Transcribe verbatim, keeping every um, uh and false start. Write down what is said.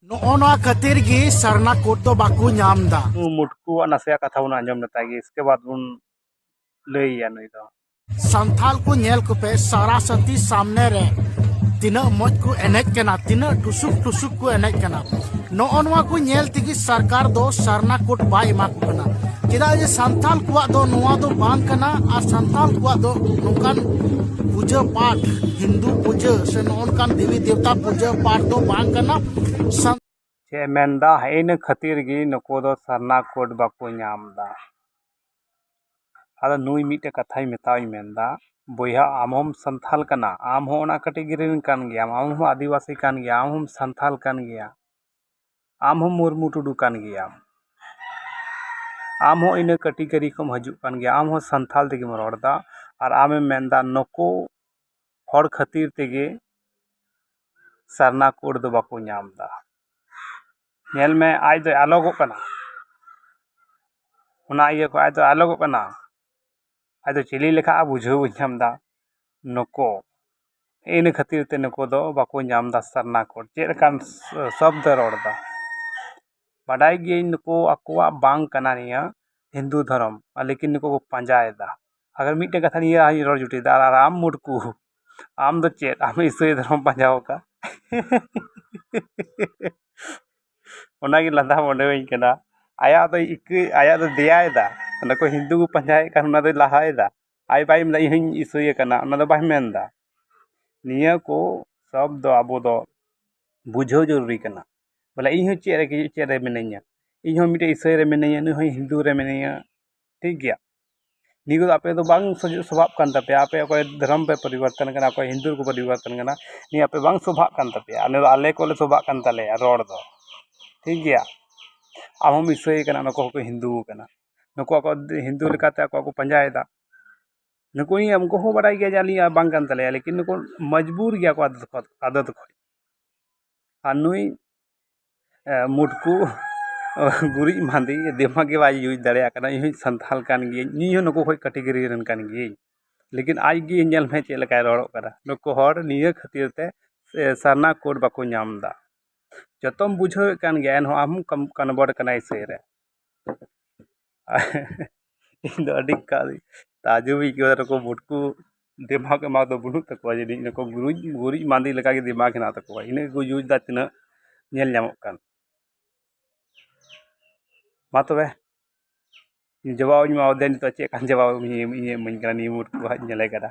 ᱱᱚᱜᱼᱚ ᱱᱚᱣᱟ ᱠᱷᱟᱹᱛᱤᱨ ᱜᱮ ᱥᱟᱨᱱᱟ ᱠᱳᱰ ᱫᱚ ᱵᱟᱠᱚ ᱧᱟᱢ ᱮᱫᱟ᱾ ᱱᱩ ᱢᱩᱴᱠᱩᱣᱟᱜ ᱱᱟᱥᱮᱭᱟᱜ ᱠᱟᱛᱷᱟ ᱵᱚᱱ ᱟᱸᱡᱚᱢ ᱞᱮᱛᱟᱭ ᱜᱮ, ᱤᱥᱠᱮ ᱵᱟᱫ ᱵᱚᱱ ᱞᱟᱹᱭ ᱟᱭᱟ ᱱᱩᱭ ᱫᱚ᱾ ᱥᱟᱱᱛᱷᱟᱞ ᱠᱚ ᱧᱮᱞ ᱠᱚᱯᱮ, ᱥᱟᱨᱟᱥᱟᱛᱤ ᱥᱟᱢᱱᱮ ᱨᱮ ᱛᱤᱱᱟᱹᱜ ᱢᱚᱡᱽ ᱠᱚ ᱮᱱᱮᱡ ᱠᱟᱱᱟ, ᱛᱤᱱᱟᱹᱜ ᱴᱩᱥᱩᱠ ᱴᱩᱥᱩᱠ ᱠᱚ ᱮᱱᱮᱡ ᱠᱟᱱᱟ᱾ ᱱᱚᱜᱼᱚ ᱱᱚᱣᱟ ᱠᱚ ᱧᱮᱞ ᱛᱮᱜᱮ ᱥᱚᱨᱠᱟᱨ ᱫᱚ ᱥᱟᱨᱱᱟ ᱠᱳᱰ ᱵᱟᱭ ᱮᱢᱟ ᱠᱚ ᱠᱟᱱᱟ᱾ ᱪᱮᱫᱟᱜ ᱡᱮ ᱥᱟᱱᱛᱷᱟᱞ ᱠᱚᱣᱟᱜ ᱫᱚ ᱱᱚᱣᱟ ᱫᱚ ᱵᱟᱝ ᱠᱟᱱᱟ, ᱟᱨ ᱥᱟᱱᱛᱷᱟᱞ ᱠᱚᱣᱟᱜ ᱫᱚ ᱱᱚᱝᱠᱟᱱ ᱯᱩᱡᱟᱹ ᱯᱟᱴ, ᱦᱤᱱᱫᱩ ᱯᱩᱡᱟᱹ ᱥᱮ ᱱᱚᱜᱼᱚ ᱱᱚᱝᱠᱟᱱ ᱫᱮᱵᱤ ᱫᱮᱵᱛᱟ ᱯᱩᱡᱟᱹ ᱯᱟᱴ ᱫᱚ ᱵᱟᱝ ᱠᱟᱱᱟ᱾ ᱥᱟᱱ- ᱪᱮᱫ ᱮ ᱢᱮᱱᱫᱟ, ᱤᱱᱟᱹ ᱠᱷᱟᱹᱛᱤᱨ ᱜᱮ ᱱᱩᱠᱩ ᱫᱚ ᱥᱟᱨᱱᱟ ᱠᱳᱰ ᱵᱟᱠᱚ ᱧᱟᱢ ᱮᱫᱟ᱾ ᱟᱫᱚ ᱱᱩᱭ ᱢᱤᱫᱴᱮᱡ ᱠᱟᱛᱷᱟᱧ ᱢᱮᱛᱟᱣᱟᱧ ᱢᱮᱱᱫᱟ, ᱵᱚᱭᱦᱟ, ᱟᱢ ᱦᱚᱸᱢ ᱥᱟᱱᱛᱷᱟᱞ ᱠᱟᱱᱟ, ᱟᱢ ᱦᱚᱸ ᱚᱱᱟ ᱠᱮᱴᱮᱜᱚᱨᱤ ᱨᱮᱱ ᱠᱟᱱ ᱜᱮᱭᱟᱢ, ᱟᱢ ᱦᱚᱸᱢ ᱟᱹᱫᱤᱵᱟᱹᱥᱤ ᱠᱟᱱ ᱜᱮᱭᱟ, ᱟᱢ ᱦᱚᱸᱢ ᱥᱟᱱᱛᱷᱟᱞ ᱠᱟᱱ ᱜᱮᱭᱟ, ᱟᱢ ᱦᱚᱸ ᱢᱩᱨᱢᱩ ᱴᱩᱰᱩ ᱠᱟᱱ ᱜᱮᱭᱟᱢ, ᱟᱢ ᱦᱚᱸ ᱤᱱᱟᱹ ᱠᱮᱴᱮᱜᱚᱨᱤ ᱠᱷᱚᱱ ᱦᱤᱡᱩᱜ ᱠᱟᱱ ᱜᱮᱭᱟ, ᱟᱢ ᱦᱚᱸ ᱥᱟᱱᱛᱷᱟᱞ ᱛᱮᱜᱮᱢ ᱨᱚᱲ ᱮᱫᱟ, ᱟᱨ ᱟᱢᱮᱢ ᱢᱮᱱᱫᱟ ᱱᱩᱠᱩ ᱦᱚᱲ ᱠᱷᱟᱹᱛᱤᱨ ᱛᱮᱜᱮ ᱥᱟᱨᱱᱟ ᱠᱳᱰ ᱫᱚ ᱵᱟᱠᱚ ᱧᱟᱢ ᱮᱫᱟ᱾ ᱧᱮᱞ ᱢᱮ, ᱟᱡ ᱫᱚᱭ ᱟᱞᱚᱜᱚᱜ ᱠᱟᱱᱟ, ᱚᱱᱟ ᱤᱭᱟᱹ ᱠᱚ ᱟᱡ ᱫᱚ ᱟᱞᱚᱜᱚᱜ ᱠᱟᱱᱟ᱾ ᱟᱡ ᱫᱚ ᱪᱤᱞᱤ ᱞᱮᱠᱷᱟᱜᱼᱟ ᱵᱩᱡᱷᱟᱹᱣ ᱵᱟᱹᱧ ᱧᱟᱢ ᱮᱫᱟ᱾ ᱱᱩᱠᱩ ᱤᱱᱟᱹ ᱠᱷᱟᱹᱛᱤᱨ ᱛᱮ ᱱᱩᱠᱩ ᱫᱚ ᱵᱟᱠᱚ ᱧᱟᱢ ᱮᱫᱟ ᱥᱟᱨᱱᱟ ᱠᱳᱰ᱾ ᱪᱮᱫ ᱞᱮᱠᱟᱱ ᱥᱚᱵᱫᱚᱭ ᱨᱚᱲ ᱮᱫᱟ? ᱵᱟᱰᱟᱭ ᱜᱤᱭᱟᱹᱧ ᱱᱩᱠᱩ ᱟᱠᱚᱣᱟᱜ ᱵᱟᱝ ᱠᱟᱱᱟ ᱱᱤᱭᱟᱹ ᱦᱤᱱᱫᱩ ᱫᱷᱚᱨᱚᱢ, ᱟᱨ ᱞᱮᱠᱤᱱ ᱱᱩᱠᱩ ᱠᱚ ᱯᱟᱸᱡᱟᱭᱮᱫᱟ᱾ ᱟᱜᱟᱨ ᱢᱤᱫᱴᱮᱱ ᱠᱟᱛᱷᱟ ᱱᱤᱭᱟᱹ ᱦᱚᱸᱧ ᱨᱚᱲ ᱡᱩᱴᱤᱡ ᱮᱫᱟ, ᱟᱨ, ᱟᱨ ᱟᱢ ᱢᱩᱴᱠᱩ, ᱟᱢ ᱫᱚ ᱪᱮᱫ? ᱟᱢ ᱤᱥᱟᱹᱭ ᱫᱷᱚᱨᱚᱢ ᱯᱟᱸᱡᱟ ᱟᱠᱟᱫ? ᱚᱱᱟᱜᱮ ᱞᱟᱸᱫᱟ ᱢᱚᱱᱮᱣᱟᱹᱧ ᱠᱟᱱᱟ᱾ ᱟᱭᱟᱜ ᱫᱚ ᱤᱠᱟᱹ, ᱟᱭᱟᱜ ᱫᱚ ᱫᱮᱭᱟᱭᱮᱫᱟ, ᱚᱱᱟ ᱠᱚ ᱦᱤᱱᱫᱩ ᱠᱚ ᱯᱟᱸᱡᱟᱭᱮᱫ ᱠᱟᱱ ᱚᱱᱟ ᱫᱚᱭ ᱞᱟᱦᱟᱭᱮᱫᱟ᱾ ᱟᱡ ᱵᱟᱭ ᱢᱮᱱᱫᱟ ᱤᱧ ᱦᱚᱸᱧ ᱤᱥᱟᱹᱭ ᱟᱠᱟᱱᱟ, ᱚᱱᱟ ᱫᱚ ᱵᱟᱭ ᱢᱮᱱᱫᱟ᱾ ᱱᱤᱭᱟᱹ ᱠᱚ ᱥᱚᱵ ᱫᱚ ᱟᱵᱚ ᱫᱚ ᱵᱩᱡᱷᱟᱹᱣ ᱡᱚᱨᱩᱨᱤ ᱠᱟᱱᱟ᱾ ᱵᱚᱞᱮ ᱤᱧ ᱦᱚᱸ ᱪᱮᱫ ᱨᱮ, ᱪᱮᱫ ᱨᱮ ᱢᱤᱱᱟᱹᱧᱟ, ᱤᱧ ᱦᱚᱸ ᱢᱤᱫᱴᱮᱡ ᱤᱥᱟᱹᱭ ᱨᱮ ᱢᱤᱱᱟᱹᱧᱟ, ᱱᱩᱭ ᱦᱚᱸ ᱦᱤᱱᱫᱩ ᱨᱮ ᱢᱮᱱᱟᱭᱟ, ᱴᱷᱤᱠ ᱜᱮᱭᱟ᱾ ᱱᱤᱭᱟᱹ ᱠᱚᱫᱚ ᱟᱯᱮ ᱫᱚ ᱵᱟᱝ ᱥᱚᱡᱷᱮ ᱥᱚᱵᱷᱟᱜ ᱠᱟᱱ ᱛᱟᱯᱮᱭᱟ᱾ ᱟᱯᱮ ᱚᱠᱚᱭ ᱫᱷᱚᱨᱚᱢ ᱯᱮ ᱯᱚᱨᱤᱵᱚᱨᱛᱚᱱ ᱠᱟᱱᱟ, ᱚᱠᱚᱭ ᱦᱤᱱᱫᱩ ᱨᱮᱠᱚ ᱯᱚᱨᱤᱵᱚᱨᱛᱚᱱ ᱠᱟᱱᱟ, ᱱᱤᱭᱟᱹ ᱟᱯᱮ ᱵᱟᱝ ᱥᱚᱵᱷᱟᱜ ᱠᱟᱱ ᱛᱟᱯᱮᱭᱟ᱾ ᱟᱞᱮ ᱫᱚ ᱟᱞᱮ ᱠᱚᱞᱮ ᱥᱚᱵᱷᱟᱜ ᱠᱟᱱ ᱛᱟᱞᱮᱭᱟ ᱨᱚᱲ ᱫᱚ, ᱴᱷᱤᱠ ᱜᱮᱭᱟ᱾ ᱟᱢ ᱦᱚᱸᱢ ᱤᱥᱟᱹᱭ ᱠᱟᱱᱟ, ᱱᱩᱠᱩ ᱦᱚᱸᱠᱚ ᱦᱤᱱᱫᱩ ᱠᱟᱱᱟ, ᱱᱩᱠᱩ ᱟᱠᱚ ᱦᱤᱱᱫᱩ ᱞᱮᱠᱟᱛᱮ ᱟᱠᱚ ᱠᱚ ᱯᱟᱸᱡᱟᱭᱮᱫᱟ᱾ ᱱᱩᱠᱩ ᱤᱧ ᱩᱱᱠᱩ ᱦᱚᱸ ᱵᱟᱰᱟᱭ ᱜᱮᱭᱟ ᱡᱮ ᱟᱹᱞᱤᱧᱟᱜ ᱵᱟᱝ ᱠᱟᱱ ᱛᱟᱞᱮᱭᱟ, ᱞᱮᱠᱤᱱ ᱱᱩᱠᱩ ᱢᱚᱡᱽᱵᱩᱨ ᱜᱮᱭᱟ ᱠᱚ ᱟᱫᱚ ᱠᱷᱚᱱ, ᱟᱫᱚ ᱠᱷᱚᱱ᱾ ᱟᱨ ᱱᱩᱭ ᱮ, ᱢᱩᱴᱠᱩ ᱜᱩᱨᱤᱡ ᱢᱟᱸᱫᱮ ᱫᱤᱢᱟᱜᱽ ᱜᱮ ᱵᱟᱭ ᱤᱭᱩᱡᱽ ᱫᱟᱲᱮᱭᱟᱜ ᱠᱟᱱᱟ᱾ ᱤᱧ ᱦᱚᱸᱧ ᱥᱟᱱᱛᱷᱟᱞ ᱠᱟᱱ ᱜᱤᱭᱟᱹᱧ, ᱤᱧ ᱦᱚᱸ ᱱᱩᱠᱩ ᱠᱷᱚᱱ ᱠᱮᱴᱮᱜᱚᱨᱤ ᱨᱮᱱ ᱠᱟᱱ ᱜᱤᱭᱟᱹᱧ, ᱞᱮᱠᱤᱱ ᱟᱡ ᱜᱮ ᱧᱮᱞ ᱢᱮ ᱪᱮᱫ ᱞᱮᱠᱟᱭ ᱨᱚᱲᱚᱜ ᱠᱟᱱᱟ᱾ ᱱᱩᱠᱩ ᱦᱚᱲ ᱱᱤᱭᱟᱹ ᱠᱷᱟᱹᱛᱤᱨ ᱛᱮ ᱥᱮ ᱥᱟᱨᱱᱟ ᱠᱳᱰ ᱵᱟᱠᱚ ᱧᱟᱢ ᱮᱫᱟ᱾ ᱡᱚᱛᱚᱢ ᱵᱩᱡᱷᱟᱹᱣᱮᱫ ᱠᱟᱱ ᱜᱮᱭᱟ, ᱮᱱᱦᱚᱸ ᱟᱢ ᱦᱚᱸ convert ᱠᱟᱱᱟ ᱤᱥᱟᱹᱭ ᱨᱮ᱾ ᱤᱧ ᱫᱚ ᱟᱹᱰᱤ ᱠᱟ-, ᱛᱟᱡᱩᱵ ᱤᱧ ᱟᱹᱭᱠᱟᱹᱣ ᱫᱟ, ᱱᱩᱠᱩ ᱵᱩᱴᱠᱩ ᱫᱤᱢᱟᱜᱽ ᱮᱢᱟ ᱫᱚ ᱵᱟᱹᱱᱩᱜ ᱛᱟᱠᱚᱣᱟ ᱡᱟᱹᱱᱤᱡ, ᱱᱩᱠᱩ ᱜᱩᱨᱤᱡ, ᱜᱩᱨᱤᱡ ᱢᱟᱸᱫᱮ ᱞᱮᱠᱟᱜᱮ ᱫᱤᱢᱟᱜᱽ ᱦᱮᱱᱟᱜ ᱛᱟᱠᱚᱣᱟ, ᱤᱱᱟᱹ ᱜᱮᱠᱚ use ᱫᱟ ᱛᱤᱱᱟᱹᱜ ᱧᱮᱞ ᱧᱟᱢᱚᱜ ᱠᱟᱱ᱾ ᱢᱟ ᱛᱚᱵᱮ, ᱡᱚᱵᱟᱵ ᱤᱧ ᱮᱢᱟᱣᱟᱫᱮᱭᱟ, ᱱᱤᱛᱚᱜ ᱪᱮᱫ ᱠᱟᱱ ᱡᱚᱵᱟᱵ ᱤᱧ, ᱤᱧᱮ ᱤᱢᱟᱹᱧ ᱠᱟᱱᱟ ᱱᱤᱭᱟᱹ ᱢᱩᱦᱩᱨᱛᱩ ᱦᱟᱸᱜ ᱧᱮᱞᱮ ᱠᱟᱱᱟ᱾